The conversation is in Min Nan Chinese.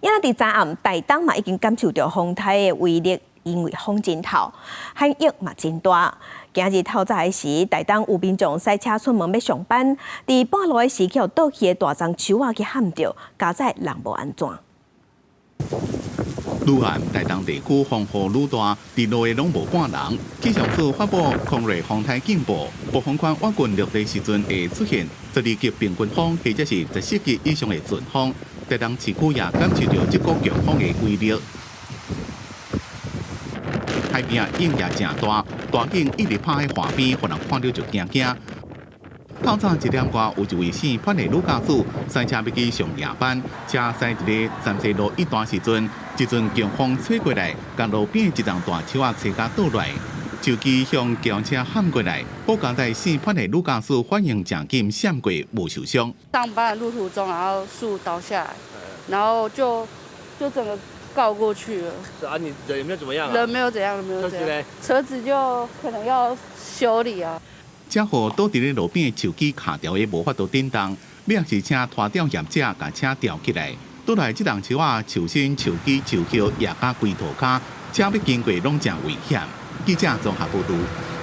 也佇昨暗，台東嘛已經感受著風颱的威力，因為風真透，海湧嘛真大。今日透早的時，台東有民眾駛車出門欲上班，佇半路的時，予倒去的大欉樹仔去撼著，佳哉人無按怎。愈岸台東地區風雨愈大，佇路的攏無半人。氣象署發布空瑞風颱警報，暴風圈倚近陸地時陣會出現12級平均風，或者是14級以上的陣風。台東市區也感受著這股強風的威力。海邊湧也誠大，大湧一直拍佇岸邊，予人看著就驚驚。透早1點外，有一位姓潘的女駕駛，駛車欲去上夜班，車駛佇咧三西路一段時陣，一陣強風吹過來，共路邊一叢大樹仔吹共倒落來，樹枝向轎車撼過來，好佳哉姓潘的女駕駛反應誠緊，閃過無受傷。上班的路途中，然後樹倒下來，然後就整個告過去了。是啊，你人有沒有怎麼樣啊？人沒有怎樣，沒有怎樣。車子就可能要修理啊。這予倒佇咧路邊的樹枝卡著的無法度振動，尾仔是請拖吊業者共車吊起來。倒來這棟樹仔樹身、樹枝、樹葉壓甲規塗跤，車欲經過攏誠危險。記者綜合報導。